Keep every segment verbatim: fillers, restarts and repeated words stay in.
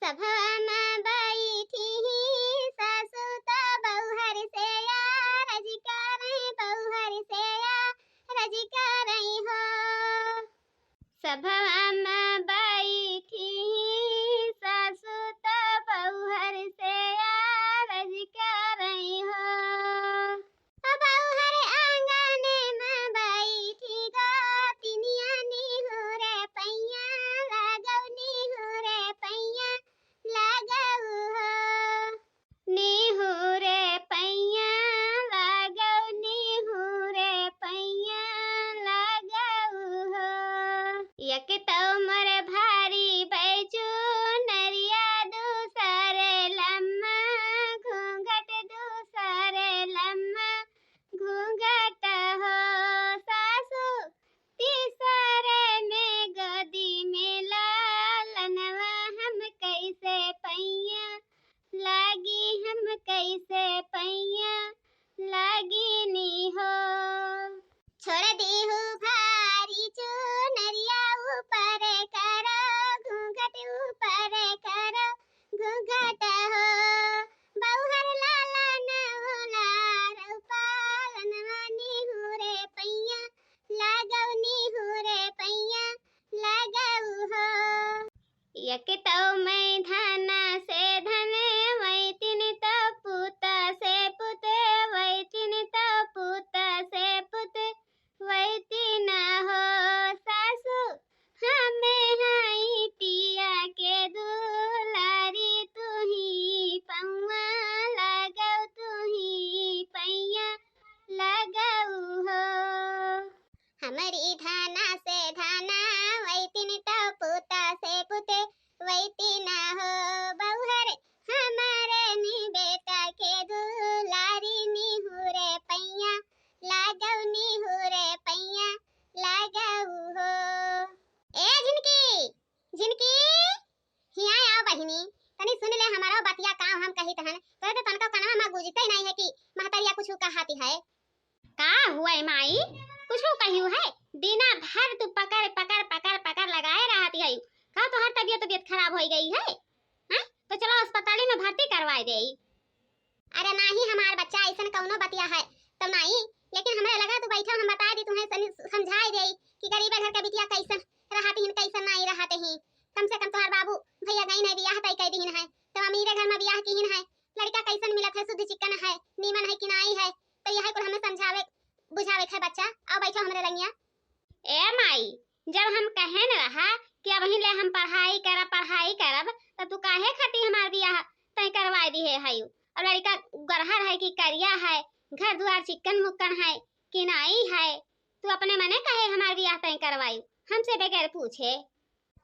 सभवा मा बैठी ही सासु त बउहर से या रज करई, बउहर से या रज करई हो। सभवा मा बैठी ही सासु त बउहर से या रज करई हो। अब बउहर आंगन मा बैठी गोतिनिया निहुरे पैया लागउ, निहुरे पैया लागउ हो। निहुरे पैया लागउ, निहुरे पैया लागउ हो। एक तौ मोर भारी बैजू नरिया, दूसरे लम्मा घूंघट, दूसरे लम्मा घूंघट हो सासु। तीसरे में गोदी में लालनवा हम कैसे पैया लागी, हम कैसे पैया लागी नी हो। छोड़ दीहू भारी चुनरिया ऊपर करो घूंघट, ऊपर करो घूंघट हो। बउहर लालनवा लारउ पालनवा निहुरे पैया लागउ, निहुरे पैया लागउ हो। एक तौ मैं धाना से धन वैतिन तौ पूता से पुत, वैतिन तौ पूता से पुत वैतिन हो सासु। हमें हई पिया के दुलारी, तुही पौआ लागउ, तुही पैया लागउ हो। हमरी धाना से धाना वैतिन तौ पूता से पुत वैतिन हो बउहर हमरे नी बेटा के दुलारी निहुरे पैया लागउ, निहुरे पैया लागउ हो। ए झिनकी, झिनकी, हियाँ आओ बहिनी, तनी सुन ले हमरो बतिया, का हम कहित हन। तोरे तो तनको कनवा मा गुजते नहीं है कि महतरिया कुछ कहती है। का हुआ है माई, कुछ कहियो है? दिना भर तू पकड़, पकड़, पकड़, पकड़ लगाए रहती है। का तोहर तबियत, तबियत खराब होइ गई है? हैं? तो चलो अस्पताली मा भर्ती करवाए देई। अरे नाही हमार बच्चा, अइसन कउनो बतिया है तो नाही, लेकिन हमरे लगा तू बैठो, हम बताए दी तुहें, सनी समझाए देई कि गरीबे घर के बिटिया कइसन रहत हीन, कइसन नाही रहत हीन। कम से कम तोहार बाबू भइया गइन है, बियाह तय कइ दीन है, तो अमीरे घर मा बियाह कीन है। लड़िका कइसन मिलत है, शुद्ध चिक्कन है, नीमन है कि नाही है, तो यह कुल हमें समझावे बुझावे के है बच्चा। आओ बैठो हमरे लंगिया। ए माई, जब हम कहेन रहा कि अबहीं ले हम पढ़ाई करब, पढ़ाई करब, त तू काहे खातिर हमार बियाह तय करवाए दिहे हयू? अब लड़िका गरहर है कि करिया है, घर दुआर चिक्कन मुक्कन है कि नाई है, तू अपने मने काहे हमार बियाह तय करवायू हमसे बगैर पूछे?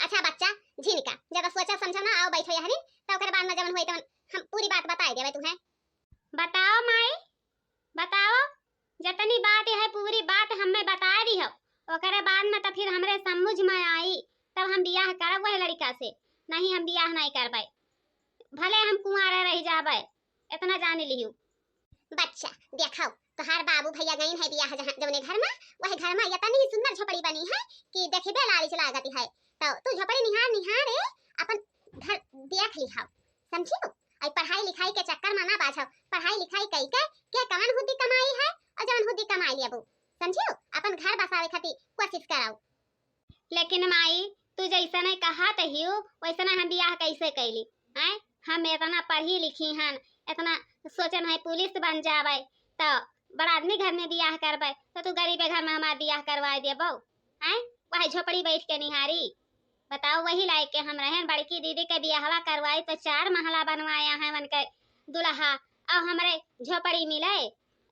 अच्छा बच्चा, झिनका, ज्यादा सोचा समझो ना, आओ बैठो यहरी, त ओकरे बाद मा जवन होई तवन हम पूरी बात बताए देबे तुहें। बताओ माई, बताओ, जतनी बात है पूरी बात हमें बताए दिहो, ओकरे बाद मा त फिर हमरे समझ मा आई, तब हम बियाह करब वह लड़िका से, नहीं हम बियाह नहीं करबे, भले हम कुंवारे रह जाबे, इतना जान लिहू। बच्चा, देखो, तोहार बाबू भइया गइन है बियाह जहाँ, जौने घर मा, वह घर मा इतनी सुंदर झोपड़ी बनी है कि देखबे लालिच लागत है। तो तू झोपड़ी निहार निहार ए, अपन घर देख लिहाओ, समझियो? आई पढ़ाई लिखाई के चक्कर मा ना बाझो, पढ़ाई लिखाई कई के, के कवन हुद्दी कमाई है और जवन हुद्दी कमाई लेबू, समझियो? अपन घर बसावे खातिर कोशिश कराओ। लेकिन माई, तू जैसने कहत हियो, वैसने हम बियाह कैसे कैली? हैं? हम इतना पढ़ी लिखी हन, इतना सोचन है पुलिस बन जावे, तो बड़ा आदमी घर में बियाह करबे, तो तू गरीबे घर में हमार बियाह करवाए देबो? हैं? वही झोपड़ी बैठ के निहारी। बताओ, वही लायक के हम रहन, बड़की दीदी के बियाहवा करवाई तो चार महला बनवाया है उनके दुल्हा, और हमरे झोपड़ी मिले।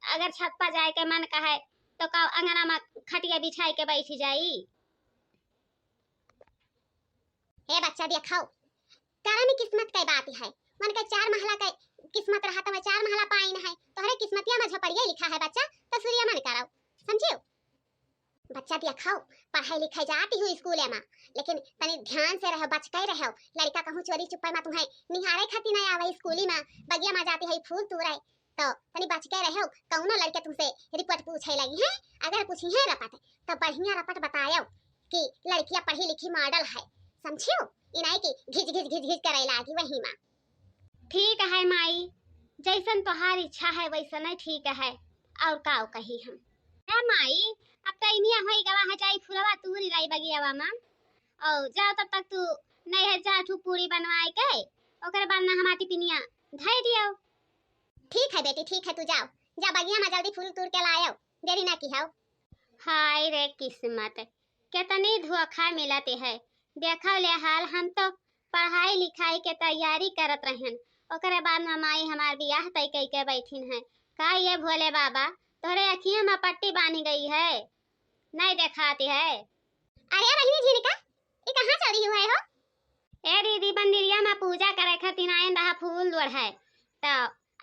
अगर छत पर जाए के मन कहे, तो का अंगना में खटिया बिछाई के बैठ जाई? हे बच्चा, देखाओ, करम किस्मत के बात है। मन के चार महला के किस्मत रहा, तो मैं चार महला पाइन है। तोहरे किस्मतिया में झोपड़िया लिखा है बच्चा, तो सूर्य मन कराओ, समझियो? बच्चा देखाओ, पढ़ाई लिखाई जाती हो स्कूल में, लेकिन तनी ध्यान से रहो, बच के रहो। लड़का कहूँ चोरी चुप्पे में तुम्हें निहारे खातिर नहीं आवे स्कूली में, बगिया में जाती है फूल तूरे, तो तनी बच के रहो। कौनो लड़के तुमसे रिपोर्ट पूछे लगी हैं, अगर पूछी हैं रपट, तो बढ़िया रपट बतायो कि लड़किया पढ़ी लिखी मॉडल है, समझियो? ई नाई कि घिच घिच घिच घिच करे लागी वही मा। ठीक है माई, जैसन तोहार इच्छा है वैसने ठीक है, और का कही हम। ए माई, अब तैमिया होई गवा है, जाई फुलवा तूरी लाई बगियावा मा, और जाओ तब तक तू नहीं है जा ठू पूरी बनवाए के, ओकरे बाद ना हमार टिपिनिया धई दियो। ठीक है बेटी, ठीक है, तू जाओ, जा बगिया मा जल्दी फूल तूर के लायो, देरी ना किहो। हाय रे किस्मत, केतनी धोखा मिलत है। देखो ले हाल, हम तो पढ़ाई लिखाई के तैयारी करत रहन, ओकरे बाद मा माई हमार बियाह तय कई के बैठिन है। का ये भोले बाबा, तोहरे अखिया मा पट्टी बांधी गई है, नहीं देखाती है? अरे बहिनी झिनका, ई कहाँ चली हुआ है हो? ए दीदी, मंदिरिया मा पूजा करे खातिर आयन रहा, फूल लोढ़े, तो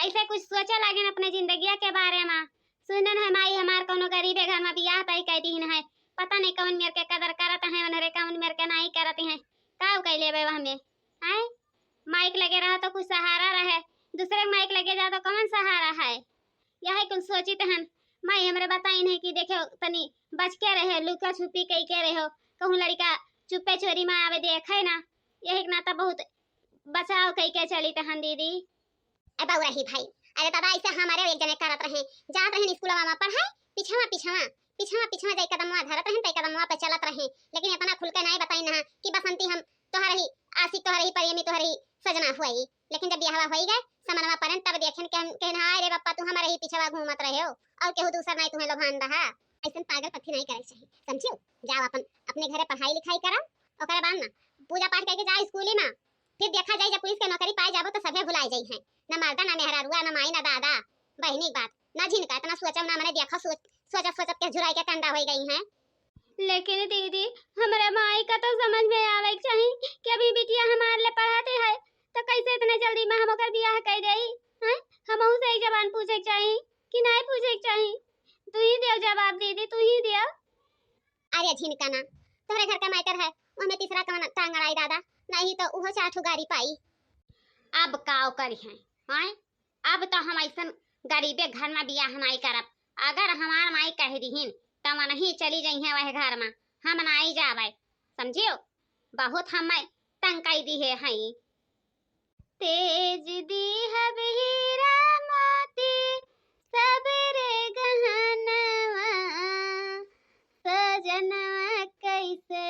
ऐसे कुछ सोचे लागेन अपने जिंदगिया के बारे मा। सुनन है माई हमार कौनो गरीबे घर मा बियाह तय कई दीन है, पता नहीं कौन मेर के कदर करत है, उन्हरे कौन मेर के नाई करत है, का कई लेबे वह में? हैं? माई के लगे रहा तो कुछ सहारा रहे, दूसरे के माई के लगे जा तो कौन सहारा है? यही कुल सोचित हन। माई हमरे बताइन है कि देखे तनी बच के रहे, लुका छुपी कई के रहो, कहूँ लड़का चुप्पे चोरी मा आवे देखे ना, यही के नाता बहुत बचाव कई के चलित हन दीदी। ए बउरही भाई, अरे दादा, ऐसे हमारे एक जने करत रहे, जात रहे स्कूलवा मा पढ़ाई, पिछवा पिछवा पिछवा पिछवा जाई कदमवा धरत रहे, तई कदमवा पे चलत रहे, लेकिन इतना खुल के नाई बताइन ना कि बसंती हम तोहर ही आशिक, तोहर ही प्रेमी, तोहर ही सजना हुई। लेकिन जब बियाहवा होई गए, समनवा परन, तब देखेन के हम कहन, "हाय रे बप्पा, तू हमारे ही पीछवा घूमत रहे हो और केहू दूसर नाई तुम्हें लोभान रहा।" ऐसन पागल पत्थी नाई करे चाहिए, समझियो? जाओ अपन अपने घरे पढ़ाई लिखाई करो, ओकरे बाद ना पूजा पाठ करके जाओ स्कूली मा, फिर देखा जाए जब पुलिस के नौकरी पाए जाबो तो सभे भुलाए जाई हैं, ना मर्दा, ना मेहरारुआ, ना माई, ना दादा, बहिनी के बात। ना झिनका, इतना सोचब ना, मने देखा सोच, सोचत सोचत के झुराई के कंडा होई गई हैं। लेकिन दीदी, हमरे माई का तो समझ में आवे के चाही कि अभी बिटिया हमार ले पढ़ाते है, तो कैसे इतने जल्दी में हम ओकर बियाह कर देई? हैं? हमहू से एक जबान पूछे के चाही कि नहीं पूछे के चाही? तू ही दियो जवाब दीदी, तू ही दियो। अरे झिनका ना, तोहरे घर का मैटर है, ओमे तीसरा कौन टांग अड़ाई दादा, नहीं तो उहो चार ठो गारी पाई। अब काव करी हैं, हैं? अब तो हम ऐसन गरीबे घर में बियाह नाई करब। अगर हमार माई कह दिहिन, त मनही चली जइहें वह घर में, हम नाई जावे, समझियो? बहुत हमें तंग कई दिहे हई। तेज दीहब हीरा मोती सब रे गहनवा, सजनवा कैसे,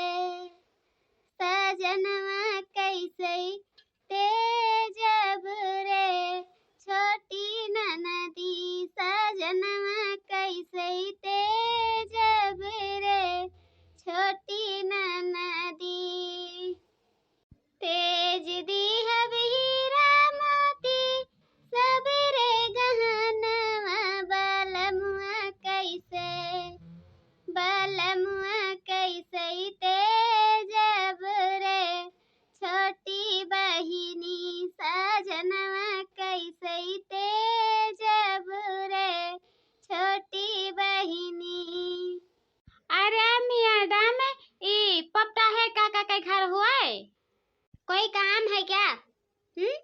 सजनवा कैसे तेजब रे छोटी ननदी, सजनवा कैसे तेजब रे छोटी ननदी। तेज दीहब हीरा मोती सब रे गहनवा, बलमुआ कैसे, बलमुआ कैसे तेजब रे छोटी बहिनी, सजनवा कैसे तेजब रे छोटी बहिनी। अरे मैडम, ई पपटा है काका के घर हुआ है? कोई काम है क्या? हम्म?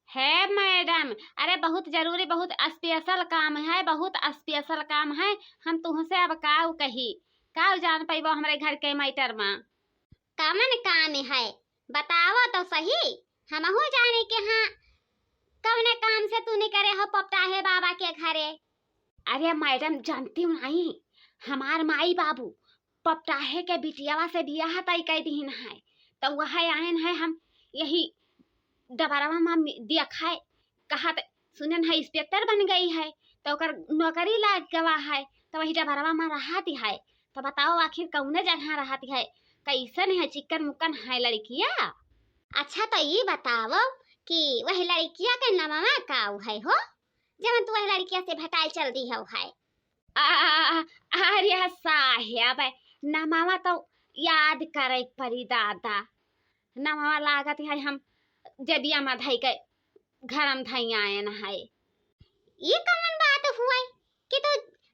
है मैडम, अरे बहुत जरूरी, बहुत स्पेशल काम है, बहुत स्पेशल काम है। हम तुहसे अब काऊ कही, काऊ जान पैबो हमरे घर के मैटर में। कवन काम है, बताओ तो सही, हमहू जाने के हाँ, कवने काम से तू निकरे हो पपटाहे बाबा के घरे? अरे मैडम, जानती हूँ नहीं, हमार माई बाबू पपटाहे के बिटियावा से बियाह तय कर दीन है, तो वह आयन है, हम यही डबरवा में मि-, देखाए, कहत सुनन है इंस्पेक्टर बन गई है, तो ओकर नौकरी लाग गवा है, तो वही डबरवा में रहत है। तो बताओ आखिर कौने जगह रहत है, कैसन है, चिकन मुकन है लड़किया? अच्छा तो ये बताओ कि वही लड़किया के नमवा काऊ है हो, जवन तू वही लड़किया से भेटाए चल दी हो है? आ, अरे साहेब, नमवा तो याद करे परी दादा, नमवा लागत है हम जेबिया में धई के घर में धई आयन है। ये कौन बात हुआ कि तू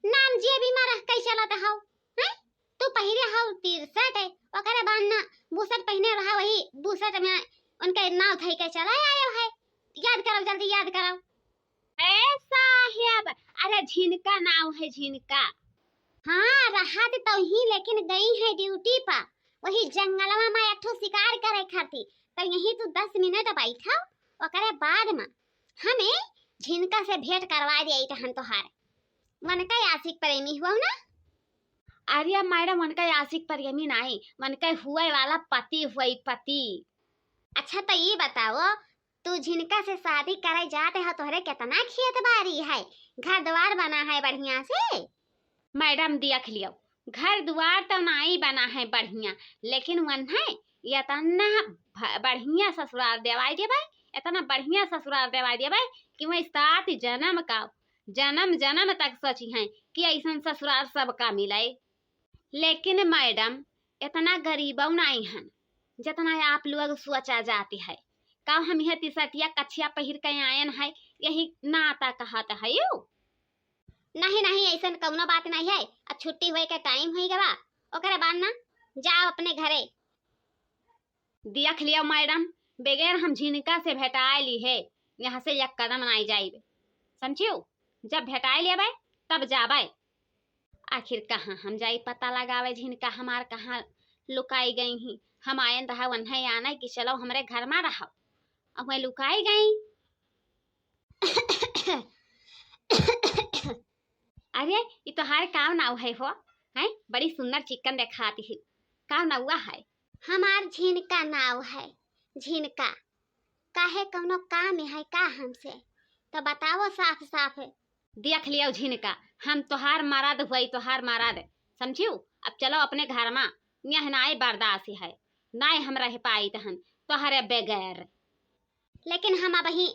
नाम जेबी में रख के चलत हो, हैं? तू पहिरे हो टी-शर्ट है, ओकरे बाद ना बुशर्ट पहिने रहा, वही बुशर्ट में उनके नाव धई के चला आयो है। याद करो, जल्दी याद करो। ए साहेब, अरे झिनका नाव है, झिनका। हाँ, रहत तो ही, लेकिन गई है ड्यूटी पर। वही जंगलवा मा एक ठो शिकार करे खातिर। तो यहीं तू दस मिनट बैठा, ओकरे बाद मा हमें झिनका से भेंट करवा दे तहन तोहार। वनका आशिक प्रेमी हुआ ना? अरे मैडम, वनका आशिक प्रेमी नाई, वनका हुए वाला पति हुई, पति। अच्छा, तो ये बताओ, तू झिनका से शादी करे जाते हो, तोहरे कितना खेत बारी है, घर द्वार बना है बढ़िया से? मैडम, देख लियो, घर द्वार तो नाई बना है बढ़िया, लेकिन वन्हे इतना भ-, बढ़िया ससुराल देवाई देबै, इतना बढ़िया ससुराल देवाई देबै कि वही सात जन्म का, जन्म जन्म तक सोची हैं कि ऐसन ससुराल सबका मिले। लेकिन मैडम, इतना गरीबौ नाई हन जितना आप लोग सोचा जाती है। का हम यह तिसटिया कछिया पहिर के आयन है, यही नाता कहत है यू? नहीं, नहीं, ऐसन कौनो बात नहीं है। अब छुट्टी होए के टाइम होई गवा, ओकरे बाद ना जाओ अपने घरे। देख लियो मैडम, बगैर हम झिनका से भेटाए ली है, यहाँ से एक कदम नाई जाइबे, समझियो? जब भेटाए लेबै, तब जाबै। आखिर कहाँ हम जाई पता लगावे, झिनका हमार कहाँ लुकाई गई ही? हम आयन रहा वन्हे आने कि चलो हमरे घर मा रहो, अब वह लुकाई गई। अरे, ई तोहार का नाव है हो? हैं, बड़ी सुंदर चिकन देखाती है, का नौवा है? हमार झिनका नाव है, झिनका। काहे, कौनो काम है का हमसे? तो बताओ साफ साफ। देख लियो झिनका, हम तोहार मरद हुई, तोहार मरद, समझियो? अब चलो अपने घर मा, यह नाय बर्दाश्त है, नाय हम रह पाई तहन तोहरे बगैर। लेकिन हम अबही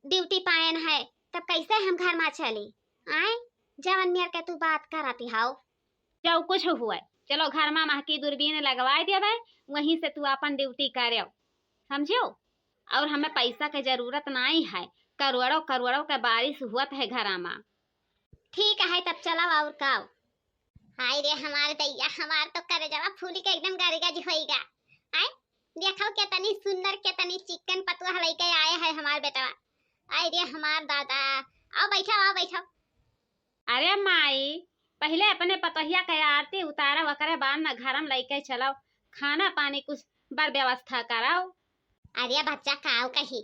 ड्यूटी पायन है, तब कैसे हम घर मा चली? आए, जवन मेर के तू बात करती हाउ। जो कुछ हुए, चलो घर मा महकी दूरबीन लगवाए देबै, वहीं से तू अपन ड्यूटी करेव, समझियो? और हमें पैसा के जरूरत नाई है, करोड़ों करोड़ों के बारिश हुअत है घरा मा। ठीक है, तब चलो और का। हाय रे हमार दैया, हमार तो करेजवा फूल के एकदम गदगद होइगा। आय, देखो कितनी सुंदर, कितनी चिकन पतोह लइके आए है हमार बेटवा। आय रे हमार दादा, आओ बैठो, आओ बैठो। अरे माई, पहिले अपने पतोहिया के आरती उतारो, ओकरे बाद न घर में लइके चलो, खाना पानी कुछ बर व्यवस्था करो। अरे बच्चा, काव कही,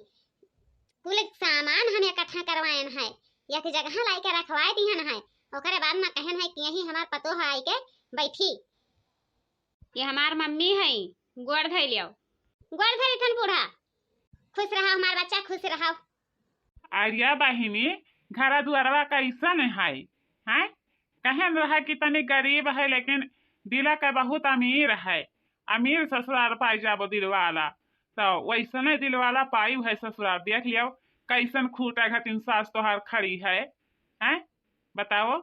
कुल सामान हम इकट्ठा करवाएन है, एक जगह लाई के रखवाए दिहन है, ओकरे बाद में कहन है कि यही हमार पतोह आई के बैठी। ये हमार मम्मी है, गोड़ धइ लियो। गोड़ धरी थन बूढ़ा, खुश रहा हमार बच्चा, खुश रहा। अरिया बहिनी, घरा दुआरवा कैसन है? हैं? कहन रहा कि तनी गरीब है, लेकिन दिला के बहुत अमीर है, अमीर ससुराल पाई जाबो दिलवाला। तो वैसने दिलवाला पाई है ससुराल। देख लियो कैसन खूटा घटिन सास तोहार खड़ी है, हैं? बताओ।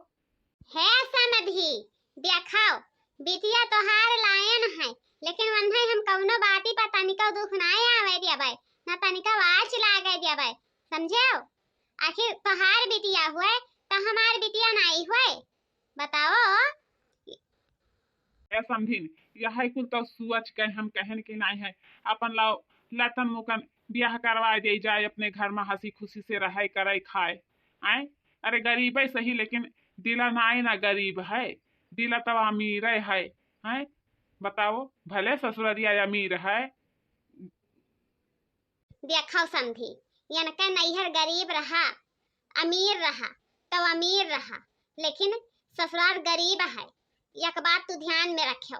हे समधी, देखाओ, बिटिया तोहार लायन है, लेकिन वन्हे हम कौनो बाती पर तनिको दुख ना आवे देबै, ना तनिको आँच लागे देबै, समझेव? आखिर तोहार बिटिया हुए, तो हमार बिटिया नाई हुए? बताओ। ए समधिन, यह कुल तो सोच के हम कहन कि नाई है, अपन लाओ लतन मुकन ब्याह करवा दे जाए, अपने घर में हँसी खुशी से रहे, करे, खाए। आए, अरे गरीबे सही, लेकिन दिला नाई ना गरीब है, दिला तो अमीरे है। हैं? बताओ, भले ससुररिया अमीर है। देखो समधी, यनके नैहर गरीब रहा, अमीर रहा, तो अमीर रहा, लेकिन ससुराल गरीब है। एक बात तू ध्यान में रखो,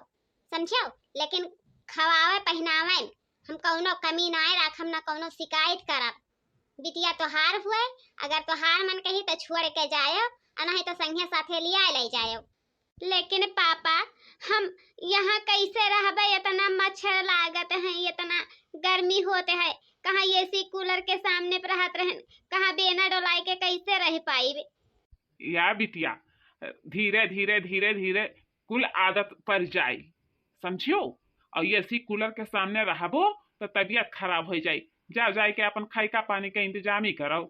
समझो? लेकिन खवावे पहनावे में हम कौनो कमी नाय राखम, ना कौनो शिकायत करब। बिटिया तोहार हुए, अगर तोहार मन कही तो छोड़ के जायो, आ नहीं तो संगे साथे लिया ले जायो। लेकिन पापा, हम यहाँ कैसे रहबे? इतना मच्छर लागत है, इतना गर्मी होते है, कहाँ एसी कूलर के सामने पर रहत रहन, कहाँ बेना डोलाए के कैसे रह पाइबे? या बिटिया, धीरे धीरे, धीरे धीरे कुल आदत पड़ जाई, समझियो? और एसी कूलर के सामने रहबो तो तबीयत खराब हो जाई। जाओ, जाए के अपन खाई का पानी का इंतजाम ही करो।